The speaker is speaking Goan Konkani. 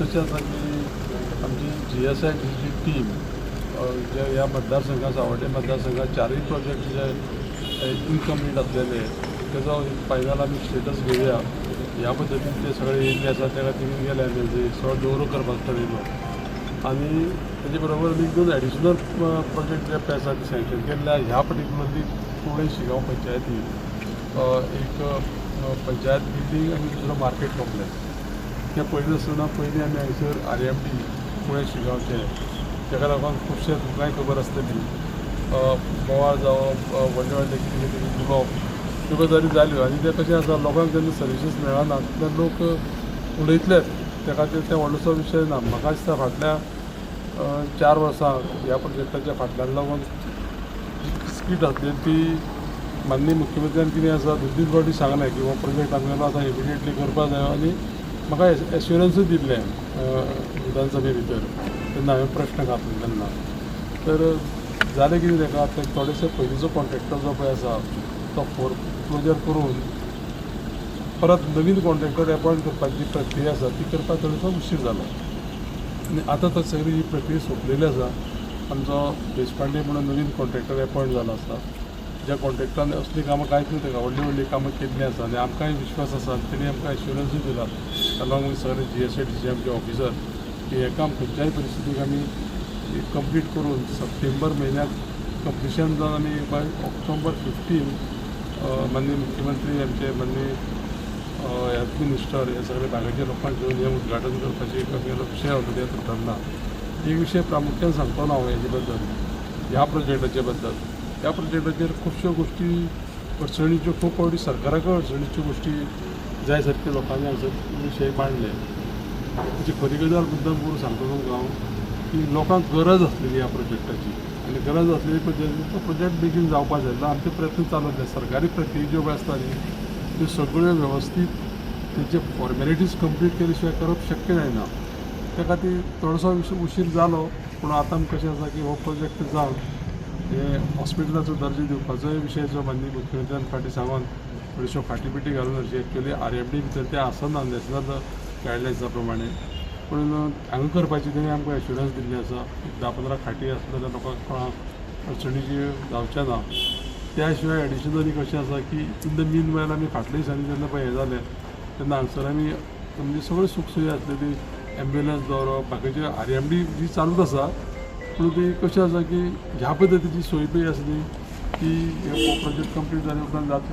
कशें आसा की आमची GSIDC team जे ह्या मतदारसंघात, सावड्डे मतदारसंघात चारूय प्रोजेक्ट जे इनकम्प्लीट आसलेले तेजो फायनल आमी स्टेटस घेवया ह्या पद्दतीन ते सगळे येयल्ले आसा. त्या खातीर गेले आमी, सगळो दौरो करपाचो ठरयलो आनी तेजे बरोबर एक दोन एडिशनल प्रोजेक्ट जे पळय आसा ते सँक्शन केल्ले. ह्या पर्टिक्युलरली कुवळें शिगांव पंचायती एक पंचायत बिल्डींग आनी दुसरो मार्केट कॉम्प्लेक्स. तें पळयता आसतना पयलीं आमी हांगसर RMD Cuvai शिगांवचें, तेका लागून खुबशे तुमकांय खबर आसतली, बोवाळ जावप, व्हडले व्हडले कितें कितें उलोवप, त्यो गजाली जाल्यो. आनी तें कशें आसा, लोकांक जेन्ना सर्विसीस मेळना तेन्ना लोक उलयतलेच. त्या खातीर तें व्हडलोसो विशय ना. म्हाका दिसता फाटल्या 4 वर्सां ह्या प्रोजेक्टाच्या फाटल्यान लागून जी किचकीट आसली ती माननीय मुख्यमंत्र्यान कितें आसा दोन तीन फावटी सांगलें की हो प्रोजेक्ट आमगेलो आतां इमिडिएटली करपा जायो आनी म्हाका एश्युरन्सूय दिल्लें विधानसभे भितर तेन्ना हांवें प्रश्न घातलो तेन्ना. तर जालें कितें, ताका ते थोडेशे पयलींचो कॉन्ट्रॅक्टर जो पळय आसा तो फोर क्लोजर करून परत नवीन कॉन्ट्रॅक्टर एपॉयंट करपाची जी प्रक्रिया आसा ती करपाक थोडोसो उशीर जालो आनी आतां तो सगळी ही प्रक्रिया सोंपलेली आसा. आमचो देशपांडे म्हणून नवीन कॉन्ट्रॅक्टर एपॉयंट जालो आसा, ज्या कॉन्ट्रॅक्टरान असलीं कामां कांयच न्हू ताका व्हडलीं व्हडलीं कामां केल्लीं आसा आनी आमकांय विश्वास आसा आनी तेणी आमकां एश्युरन्सूय दिला अलॉंग वीथ सगळे GSIDC आमचे ऑफिसर की हें काम खंयच्याय परिस्थितीक आमी कंप्लीट करून सप्टेंबर म्हयन्याक कंप्लिशन जावन आमी बाय ऑक्टोबर 15 माननीय मुख्यमंत्री, आमचे माननीय हेल्थ मिनिस्टर हे सगळे भागाचे लोकांक घेवन हें उद्घाटन करपाची एक आमगेलो विशय ऑलरेडी आतां ठरला. एक विशय प्रामुख्यान सांगतलो हांव हेजे बद्दल, ह्या प्रोजेक्टाचे बद्दल. ह्या प्रोजेक्टाचेर खुबश्यो गोश्टी अडचणीच्यो, खूब फावटी सरकाराकय अडचणीच्यो गोश्टी जाय सारक्यो लोकांनी हांगसर विशय मांडले. ताची खरी गजाल मुद्दम करून सांगता तुमकां हांव की लोकांक गरज आसलेली ह्या प्रोजेक्टाची आनी गरज आसलेली प्रोजेक्ट, तो प्रोजेक्ट बेगीन जावपा जाय जाल्यार आमचे प्रयत्न चालू आसले. सरकारी प्रक्रिया ज्यो आसता न्ही त्यो सगळ्यो वेवस्थीत तेचे फॉर्मेलिटीज कंप्लीट केले शिवाय करप शक्य जायना. त्या खातीर थोडोसो उशीर जालो, पूण आतां कशें आसा की हो प्रोजेक्ट जावन हे हॉस्पिटलाचो दर्जो दिवपाचोय विशय जो माननीय मुख्यमंत्र्यान फाटीं सांगून थोड्योश्यो फाटी बिटी घालून अशें एक्चुअली RMD भितर तें आसना नॅशनल गायडलायन्सा प्रमाणे, पूण हांगा करपाची तेणी आमकां एश्युरन्स दिल्ली आसा. 10-15 खाटी आसल्यो जाल्यार लोकांक कोणाक अडचणीची जावचें ना. त्या शिवाय एडिशनली कशें आसा की इन the mean वायल आमी फाटल्या दिसांनी जेन्ना पळय हें जालें तेन्ना हांगसर आमी म्हणजे सगळ्यो सुखसोयी आसलेली, एम्ब्युलन्स दवरप, बाकीचे RMD जी चालूच आसा, पूण ती कशें आसा की ह्या पद्दतीची सोय पळय आसली की हो प्रोजेक्ट कंप्लीट जाले उपरांत जातली.